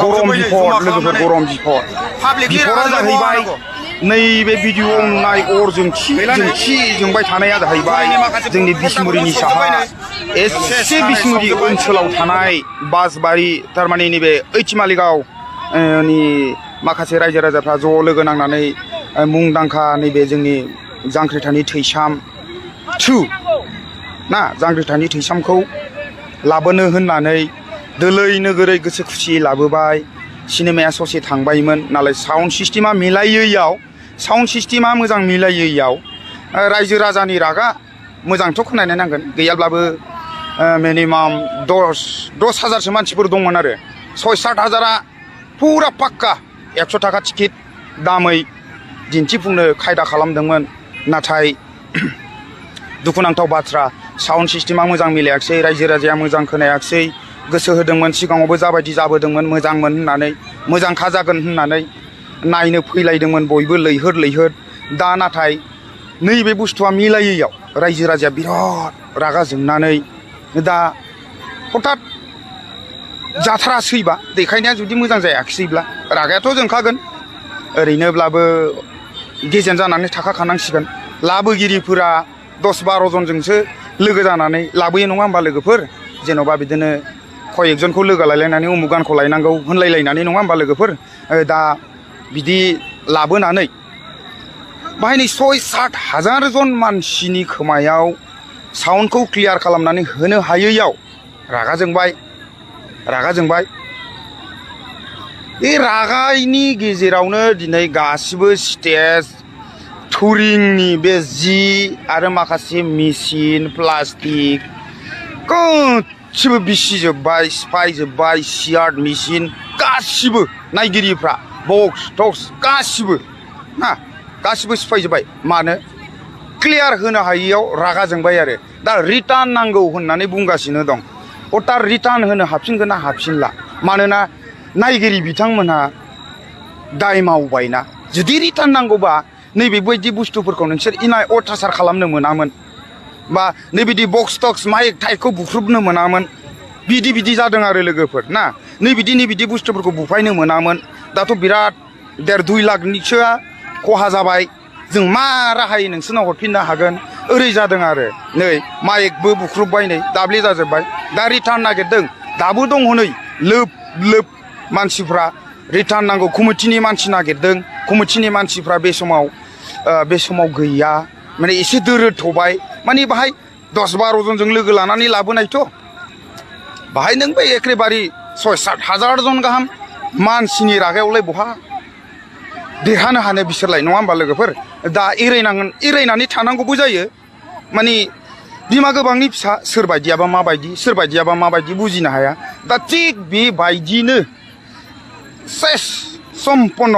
गरम बिफद लोगोफोर गरम बिफद बिफदा जाहैबाय नैबे भिडिअआव नुनाय अर जोंथि जोंबाय थानाया जाहैबाय जोंनि बिसमुरिनि साहा एसे बिसमुरि ओनसोलाव थानाय बासबारि थारमाने नैबे ओइथिमालिगाव नि माखासे रायजो राजाफ्रा ज' लोगो नांनानै मुंदांखा नैबे जोंनि जांख्रिथानि थैसाम 2 ना जांख्रिथानि थैसामखौ लाबोनो होननानै दोलै नोगोरै गोसो खुसियै लाबोबाय सिनेमाया ससे थांबायमोन नालाय साउन्ड सिस्टेमा मिलायैयाव साउन्ड सिस्टेमा मोजां मिलायैयाव रायजो राजानि रागा मोजांथ' खोनानो नांगोन गैयाब्लाबो मिनिमाम 10,000सो मानसिफोर दंमोन आरो 6-7 हाजारा पुरा पाक्का 100 थाखा टिकेट दामै दिन्थिफुंनो खायदा खालामदोंमोन नाथाय दुखुनांथाव बाथ्रा साउन्ड सिस्टेमा मोजां मिलायाखिसै रायजो राजाया मोजां खोनायाखिसै गोसो होदोंमोन सिगाङावबो जाबायदि जाबोदोंमोन मोजांमोन होननानै मोजांखा जागोन होननानै नायनो फैलायदोंमोन बयबो लैहोर दा नाथाय नैबे बुस्थुआ मिलायैयाव रायजो राजाया बिराद रागा जोंनानै दा हठात जाथारासैबा देखायनाया जुदि मोजां जायाखिसैब्ला रागायाथ' जोंखागोन ओरैनोब्लाबो गेजेन जानानै थाखाखानांसिगोन लाबोगिरिफोरा 10-12 जनजोंसो लोगो जानानै लाबोयो नङा होमबा लोगोफोर जेन'बा बिदिनो कयेकजनखौ लोगो लायलायनानै उमुक गानखौ लायनांगौ होनलायलायनानै नङा होमबा लोगोफोर दा बिदि लाबोनानै बाहायनि 6-7 हाजार जन मानसिनि खोमायाव साउन्डखौ क्लियार खालामनानै होनो हायैयाव रागा जोंबाय बे रागानि गेजेरावनो दिनै गासिबो स्टेज टुरिंनि बे जि आरो माखासे मेचिन प्लास्टिक गासिबो बिसिजोब्बाय सिफायजोब्बाय सियार मेचिन गासिबो नायगिरिफ्रा बक्स टक्स गासिबो सिफायजोब्बाय मानो क्लियार होनो हायैयाव रागा जोंबाय आरो दा रिटार्न नांगौ होननानै बुंगासिनो दं हथात रिटार्न होनो हाबफिनगोन ना हाबफिनला मानोना नायगिरि बिथांमोनहा दाय मावबायना जुदि रिटार्न नांगौबा नैबेबायदि बुस्थुफोरखौ नोंसोर इनाय अथासार खालामनो मोनामोन बा नैबिदि बक्स टक्स माइक टाइकखौ बुख्रुबनो मोनामोन बिदि जादों आरो लोगोफोर ना नैबिदि बुस्थुफोरखौ बुफायनो मोनामोन दाथ' बिराद 1.5-2 लाखनिसोआ खहा जाबाय जों मा राहायै नोंसोरनाव हरफिननो हागोन ओरै जादों आरो नै माइकबो बुख्रुबबाय नै दाब्ले जाजोब्बाय दा रिटार्न नागिरदों दाबो दङ नै लोब मानसिफ्रा रिटार्न नांगौ कमिटिनि मानसि नागिरदों कमिटिनि मानसिफ्रा बे समाव गैया माने एसे दोरोदथ'बाय माने बाहाय 10-12 जनजों लोगो लानानै लाबोनायथ' बाहाय नों बे एखेबारे 6-7 हाजार जन गाहाम मानसिनि रागायावलाय बहा देरहानो हानो बिसोरलाय नङा होमबा लोगोफोर दा एरायनानै थानांगौबो जायो माने बिमा गोबांनि फिसा सोरबायदियाबा माबायदि बुजिनो हाया दा थिग बेबायदिनो सेस सम्पन्न